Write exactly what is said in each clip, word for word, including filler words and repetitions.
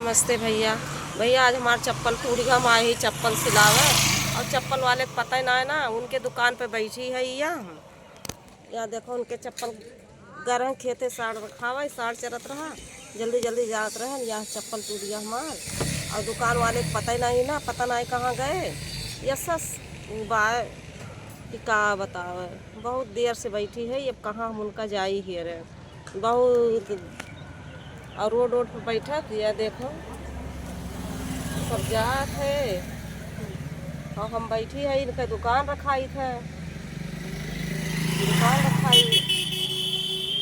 नमस्ते भइया। भइया, आज हमार चप्पल टूट गया, हम आए ही चप्पल सिलावे, और चप्पल वाले के पता ही ना है ना, उनके दुकान पे बैठी है या हम। या देखो, उनके चप्पल गरह खेते साड़ रखावा, साड़ चरत रहा, जल्दी जल्दी जात रहन, या चप्पल टूट गया हमार, और दुकान वाले के पता ही नहीं ना, पता नहीं कहाँ गए। यस, बा कि का बतावे, बहुत देर से बैठी है, अब कहाँ हम उनका जाई हियरे। बहुत, और रोड, रोड पर बैठत, या देखो, सब जात है, और हम बैठी है, इनका दुकान रखाई था, दुकान रखाई,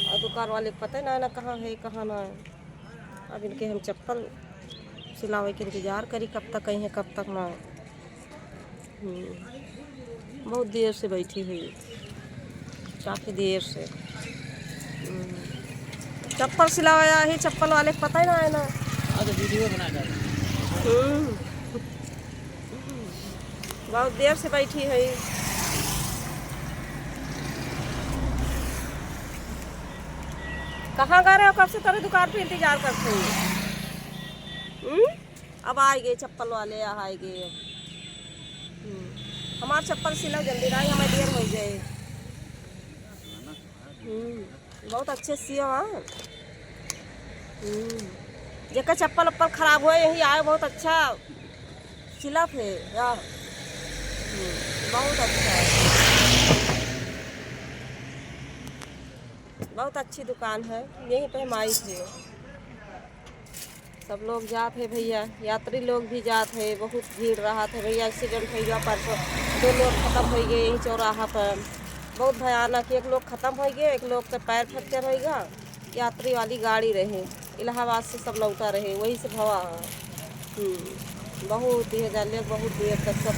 और दुकान वाले के पता ना, ना कहाँ है, कहाँ ना है। अब इनके हम चप्पल सिलावे के इंतजार करी, कब तक आई हैं, कब तक ना। हम्म, बहुत देर से बैठी हुई, काफ़ी देर से। हम्म, चप्पल सिलावे आया ही, चप्पल वाले के पता ही ना है ना। आज वीडियो बना कर। हम्म, बहुत देर से बैठी है। कहाँ गए रहे हो? कब से तेरे दुकान पे इंतजार करते हैं। हम्म? अब आए गए चप्पल वाले, आ आए गए। हम्म, हमार चप्पल सिला जल्दी रहा, हमें देर हो गए। हम्म, बहुत अच्छे सियो, हाँ। हम्म, जेकर चप्पल उप्पल खराब हुए, यही आए, बहुत अच्छा सिला थे यार। हम्म, बहुत अच्छा है, बहुत अच्छी दुकान है, यहीं पे हम आई थे। सब लोग जात है भइया, यात्री लोग भी जात है। बहुत भीड़ रहत है भइया, एक्सीडेंट होइ गया परसों, दो लोग खतम होइ गए यही चौराहा पर। बहुत भयानक, एक लोग खतम होइ गए, एक लोग के पैर फ्रैक्चर होइ गया। यात्री वाली गाड़ी रहे, इलाहाबाद से सब लौटा रहे, वही से भवा है। हम्म, बहुत ही हजार लोग बहुत देर तक सब